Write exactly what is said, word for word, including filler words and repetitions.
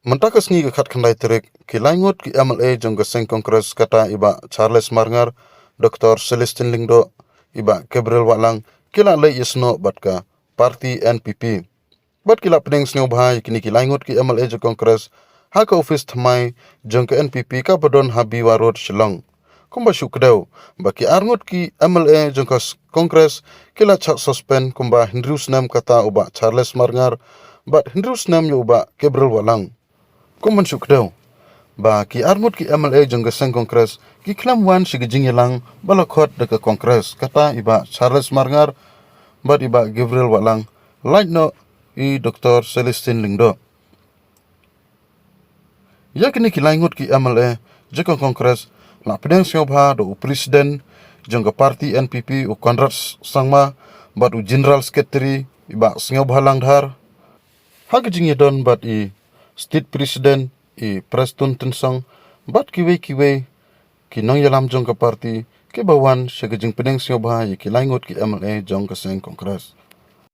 Mynta ka sngi ka khatkhyndai tarik, ki laingut ki M L A jong ka seng Congress kata i Bah Charles Marngar, Doctor Celestine Lyngdoh, i Bah Gabriel Wahlang, ki la leit ïasnoh bad ka party N P P. Bad ki la pdiang sngewbha ïa kine ki laingut ki M L A jong Congress ha ka office thymmai jong ka N P P kaba don ha B Y Road Shillong. Kumba shu kdew ba ki arngut ki M L A jong ka s-, Congress ki la chah suspend kumba hynriew snem kata u Bah Charles Marngar bad hynriew snem ïa u Bah Gabriel Wahlang. Kumba shu kdew ba ki arngut ki M L A jong ka seng Congress ki khlem wan sha ka jingïalang ba la khot da ka Congress, kata i Bah Charles Marngar bad i Bah Gabriel Wahlang, lait noh i Doctor Celestine Lyngdoh. Ïa kine ki laingut ki M L A jong ka Congress la pdiang sngewbha da u President jong ka party N P P u Conrad Sangma bad u General Secretary i Bah Sngewbha Langdhar, ha ka jingïadon bad i State President i Prestone Tynsong bad kiwei kiwei ki nongïalam jong ka party kiba wan sha ka jingpdiang sngewbha ïa ki laingut ki M L A jong ka seng Congress.